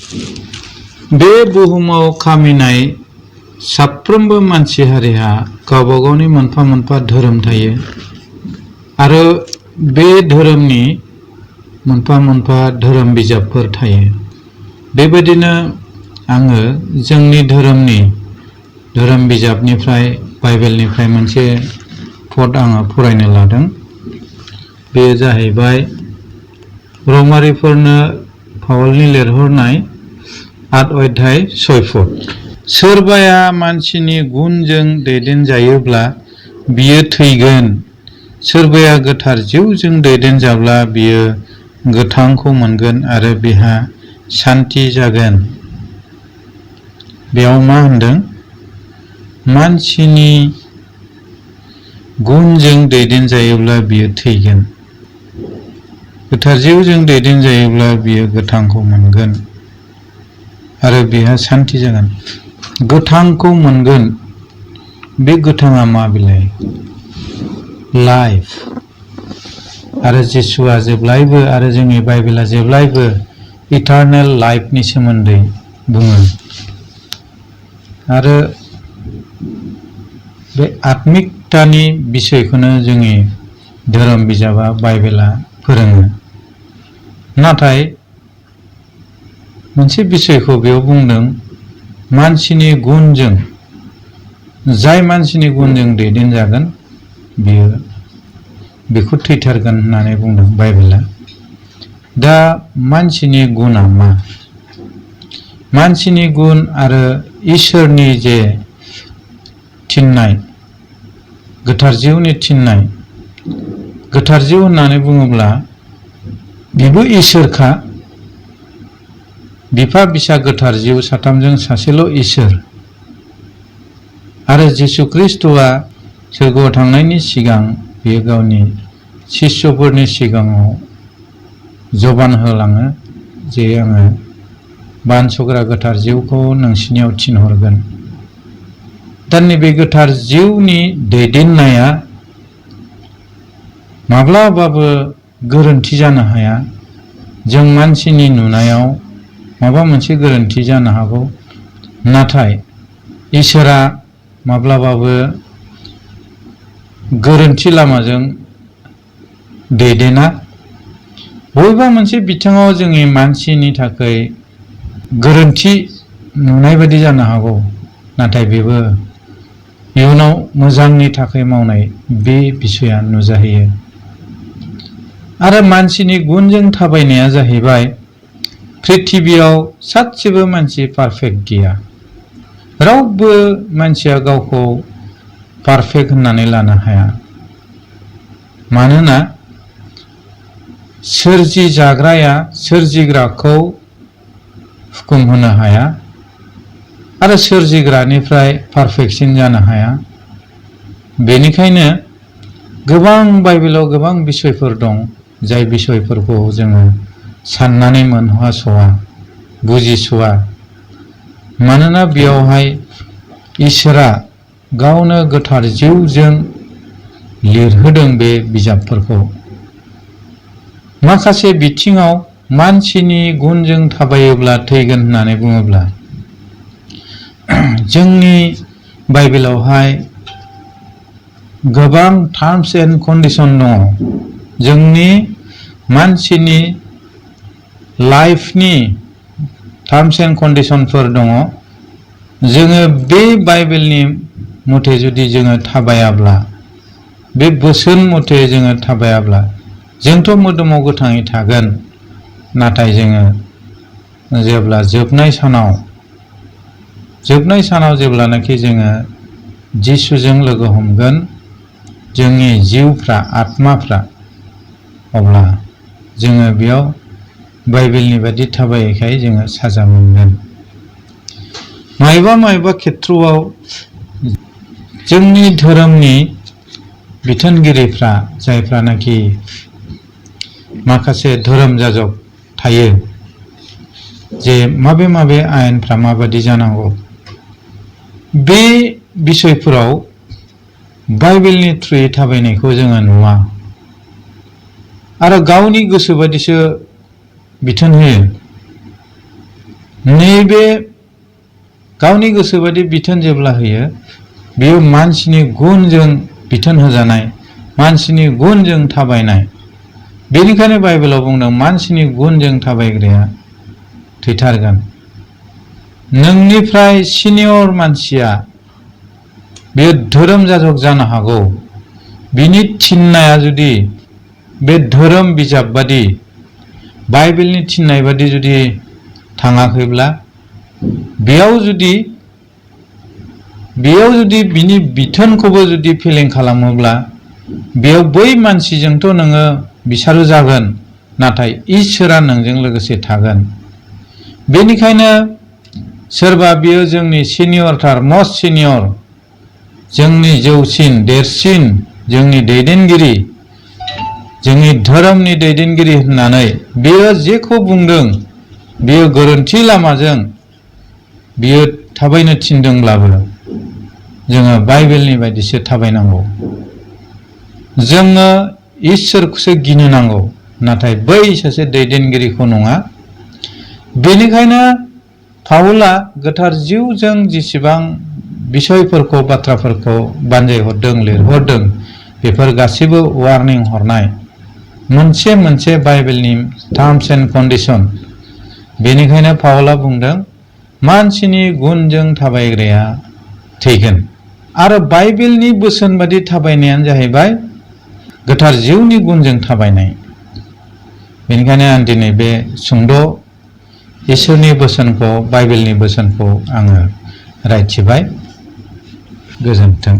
बे बुहुमाव खामिनाय साफ्रोमबो मानसि हारिहा गावबा गावनि मोनफा मोनफा धोरोम थायो आरो बे धोरोमनि मोनफा मोनफा धोरोम बिजाबफोर थायो। बेबायदिनो आङो जोंनि धोरोमनि धोरोम बिजाबनिफ्राय बाइबेलनिफ्राय मोनसे पद आङो फरायनो लादों। बेयो जाहैबाय रमारिफोरनो पावलनि लिरहरनाय 8 अध्याय 6 पद। सोरबाया मानसिनि गुनजों दैदेनजायोब्ला बियो थैगोन, सोरबाया गोथार जिउजों दैदेनजाब्ला बियो गोथांखौ मोनगोन आरो बिहा शान्ति जागोन। बेयाव मा होनदों? मानसिनि गुनजों दैदेनजायोब्ला बियो थैगोन, गोथार जिउजों दैदेनजायोब्ला बियो गोथांखौ मोनगोन आरो बिहा शान्ति जागोन। गोथांखौ मोनगोन, बे गोथाङा मा बिलाय? लाइफ। आरो जिसुआ जेब्लायबो आरो जोंनि बाइबेला जेब्लायबो इटारनेल लाइफनि सोमोन्दै बुङो। आरो बे आत्मिकतानि बिसयखौनो जोंनि धोरोम बिजाबा बाइबेला फोरोङो। नाथाय मोनसे बिसयखौ बेयाव बुंदों, मानसिनि गुनजों, जाय मानसिनि गुनजों दैदेनजागोन बियो बेखौ थैथारगोन होननानै बुंदों बाइबेला। दा मानसिनि गुना मा? मानसिनि गुन आरो इसोरनि जे थिननाय, गोथार जिउनि थिननाय, गोथार जिउ होननानै बुङोब्ला बेबो इसोरखा। बिफा बिसा गोथार जिउ साथामजों सासेल' इसोर। आरो जिसु ख्रिस्ट'आ सोरगोआव थांनायनि सिगां बियो गावनि शिष्यफोरनि सिगाङाव जबान होलाङो जे आङो बानसग्रा गोथार जिउखौ नोंसिनियाव थिनहरगोन। दा नैबे गोथार जिउनि दैदेननाया माब्लाबाबो गोरोन्थि जानो हाया। जों मानसिनि नुनायाव माबा मोनसे गोरोन्थि जानो हागौ, नाथाय इसोरा माब्लाबाबो गोरोन्थि लामाजों दैदेना। बबेबा मोनसे बिथिङाव जोंनि मानसिनि थाखाय गोरोन्थि नुनाय बायदि जानो हागौ, नाथाय बेबो इयुनाव मोजांनि थाखाय मावनाय बे बिसया नुजाहैयो। आरो मानसिनि गुनजों थाबायनाया जाहैबाय, पृथिबियाव सासेबो मानसि पारफेक्ट गैया। रावबो मानसिया गावखौ पारफेक्ट होननानै लानो हाया। मानोना सोरजि जाग्राया सोरजिग्राखौ हुकुम होनो हाया आरो सोरजिग्रानिफ्राय पारफेक्टसिन जानो हाया। बेनिखायनो गोबां बाइबेलाव गोबां बिसयफोर दं, जाय बिसयफोरखौ जोङो साननानै मोनहास'आ, बुजिस'आ। मानोना बेयावहाय इसोरा गावनो गोथार जिउजों लिरहोदों बे बिजाबफोरखौ। माखासे बिथिङाव मानसिनि गुनजों थाबायोब्ला थैगोन होननानै बुङोब्ला, जोंनि बाइबेलावहाय गोबां टार्म्स एन्ड कन्डिशन दङ। जोंनि मानसिनि लाइफनि टार्म्स एन्ड कन्डिशनफोर दङ। जोङो बे बाइबेलनि मथे जुदि जोङो थाबायाब्ला, बे बोसोन मथे जोङो थाबायाब्ला, जोंथ' मोदोमाव गोथाङै थागोन, नाथाय जोङो जेब्ला जोबनाय सानाव जेब्लानाखि जोङो जिसुजों लोगो हमगोन, जोंनि जिउफ्रा, आत्माफ्रा, अब्ला जोङो बेयाव बाइबेलनि बायदि थाबायैखाय जोङो साजा मोनगोन। मायबा खेत्रआव जोंनि धोरोमनि बिथोनगिरिफ्रा, जायफ्रानाखि माखासे धोरोम जाजग थायो, जे माबे आयेनफ्रा माबादि जानांगौ, बे बिसयफोराव बाइबेलनि थ्रुयै थाबायनायखौ जोङो नुवा आरो गावनि गोसो बादिसो बिथोन होयो। नैबे गावनि गोसोबादि बिथोन जेब्ला होयो बेयो मानसिनि गुनजों बिथोन होजानाय, मानसिनि गुनजों थाबायनाय। बेनिखायनो बाइबेलाव बुंदों मानसिनि गुनजों थाबायग्राया थैथारगोन। नोंनिफ्राय सिनियर मानसिया बेयो धोरोम जाजग जानो हागौ, बिनि थिननाया जुदि बे धोरोम बिजाब बादि बाइबेलनि थिननाय बादि जुदि थाङाखैब्ला, बेयाव जुदि बिनि बिथोनखौबो जुदि फेलें खालामोब्ला, बेयाव बै मानसिजोंथ' नोङो बिसारो जागोन, नाथाय इसोरा नोंजों लोगोसे थागोन। बेनिखायनो सोरबा बियो जोंनि सिनियरथार, मस्ट सिनियर, जोंनि जौसिन देरसिन, जोंनि दैदेनगिरि, जोंनि धोरोमनि दैदेनगिरि होननानै बियो जेखौ बुंदों बियो गोरोन्थि लामाजों बियो थाबायनो थिनदोंब्लाबो जोङो बाइबेलनि बायदिसो थाबायनांगौ। जोङो इसोरखौसो गिनो नांगौ, नाथाय बै सासे दैदेनगिरिखौ नङा। बेनिखायनो पाउला गोथार जिउजों जेसेबां बिसयफोरखौ, बाथ्राफोरखौ बानजायहरदों, लिरहरदों, बेफोर गासैबो वार्निं हरनाय मोनसे मोनसे बाइबेलनि टार्म्स एन्ड कन्डिशन। बेनिखायनो पाउला बुंदों मानसिनि गुनजों थाबायग्राया थैगोन। आरो बाइबेलनि बोसोन बादि थाबायनायानो जाहैबाय गोथार जिउनि गुनजों थाबायनाय। बेनिखायनो आं दिनै बे सुंद' इसोरनि बोसोनखौ, बाइबेलनि बोसोनखौ आङो रायथिबाय। गोजोन्थों।